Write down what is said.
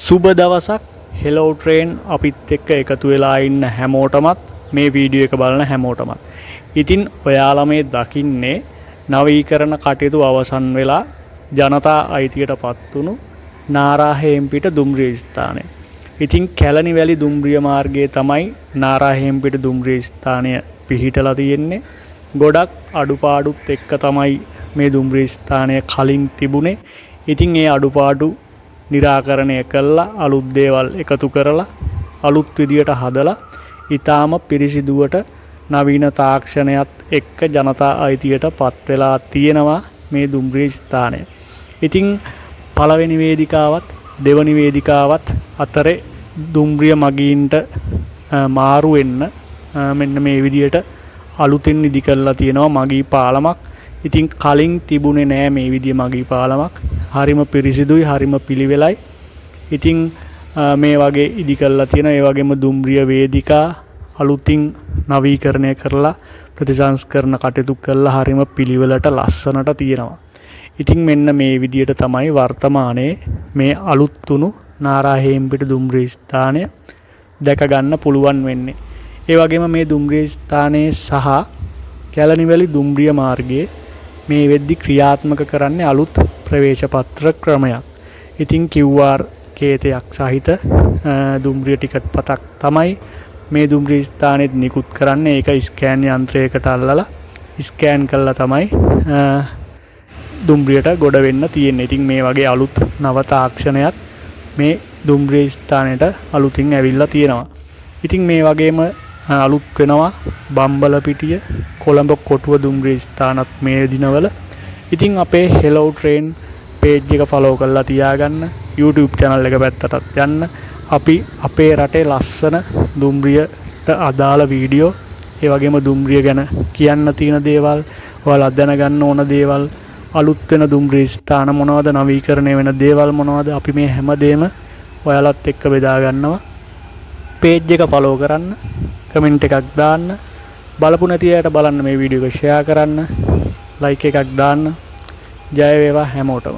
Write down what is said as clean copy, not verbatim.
සුබ දවසක් hello train අපිත් එක්ක එකතු වෙලා ඉන්න හැමෝටමත්, මේ වීඩියෝ එක බලන හැමෝටමත්. ඉතින් ඔයාලා මේ දකින්නේ නවීකරණ කටයුතු අවසන් වෙලා ජනතා අයිතියට පත් වුණු නාරාහේම්පිට දුම්රිය ස්ථානය. ඉතින් කැලණි වැලි දුම්රිය මාර්ගයේ තමයි නාරාහේම්පිට දුම්රිය ස්ථානය පිහිටලා තියෙන්නේ. ගොඩක් අඩුපාඩුත් එක්ක තමයි මේ දුම්රිය ස්ථානය කලින් තිබුණේ. ඉතින් ඒ අඩුපාඩු නිරාකරණය කළා, අලුත් දේවල් එකතු කරලා, අලුත් විදියට හදලා, ඉතාම පිරිසිදුවට නවීන තාක්ෂණයත් එක්ක ජනතා අයිතියට පත් වෙලා තියෙනවා මේ දුම්රිය ස්ථානය. ඉතින් පළවෙනි වේදිකාවත් දෙවනි වේදිකාවත් අතරේ දුම්රිය මගීන්ට මාරු වෙන්න මෙන්න මේ විදියට අලුතින් ඉදි කරලා තියෙනවා මගී පාලමක්. ඉතින් කලින් තිබුණේ නෑ මේ විදිය මගී පාලමක්. හරිම පිරිසිදුයි, හරිම පිළිවෙලයි. ඉතින් මේ වගේ ඉදි කරලා තියෙනවා. ඒ වගේම දුම්රිය වේදිකා අලුතින් නවීකරණය කරලා ප්‍රතිසංස්කරණ කටයුතු කරලා හරිම පිළිවෙලට ලස්සනට තියෙනවා. ඉතින් මෙන්න මේ විදියට තමයි වර්තමානයේ මේ අලුත් වුණු නාරාහේම්පිට දුම්රිය ස්ථානය දැක ගන්න පුළුවන් වෙන්නේ. ඒ වගේම මේ දුම්රිය ස්ථානයේ සහ කැලණිවැලි දුම්රිය මාර්ගයේ මේ වෙද්දි ක්‍රියාත්මක කරන්නේ අලුත් ප්‍රවේශ පත්‍ර ක්‍රමයක්. ඉතින් QR කේතයක් සහිත දුම්රිය ටිකට් පතක් තමයි මේ දුම්රිය ස්ථානෙත් නිකුත් කරන්නේ. ඒක ස්කෑන් යන්ත්‍රයකට අල්ලලා ස්කෑන් කරලා තමයි දුම්රියට ගොඩ වෙන්න තියෙන්නේ. ඉතින් මේ වගේ අලුත් නව තාක්ෂණයක් මේ දුම්රිය ස්ථානෙට අලුතින් ඇවිල්ලා තියෙනවා. ඉතින් මේ වගේම අලුත් වෙනවා බම්බලපිටිය, කොළඹ කොටුව දුම්රිය ස්ථානත් මේ දිනවල. ඉතින් අපේ හෙලෝ ට්‍රේන් පේජ් එක ෆලෝ කරලා තියාගන්න, YouTube channel එක පැත්තටත් යන්න. අපි අපේ රටේ ලස්සන දුම්රියට අදාළ වීඩියෝ, ඒ වගේම දුම්රිය ගැන කියන්න තියෙන දේවල්, ඔයාලා දැනගන්න ඕන දේවල්, අලුත් වෙන දුම්රිය ස්ථාන මොනවද, නවීකරණය වෙන දේවල් මොනවද, අපි මේ හැමදේම ඔයාලත් එක්ක බෙදා ගන්නවා. පේජ් එක ෆලෝ කරන්න, කමෙන්ට් එකක් දාන්න, බලපු නැති අයට බලන්න මේ වීඩියෝ එක ෂෙයා කරන්න, ලයික් එකක් දාන්න. ජය වේවා හැමෝටම.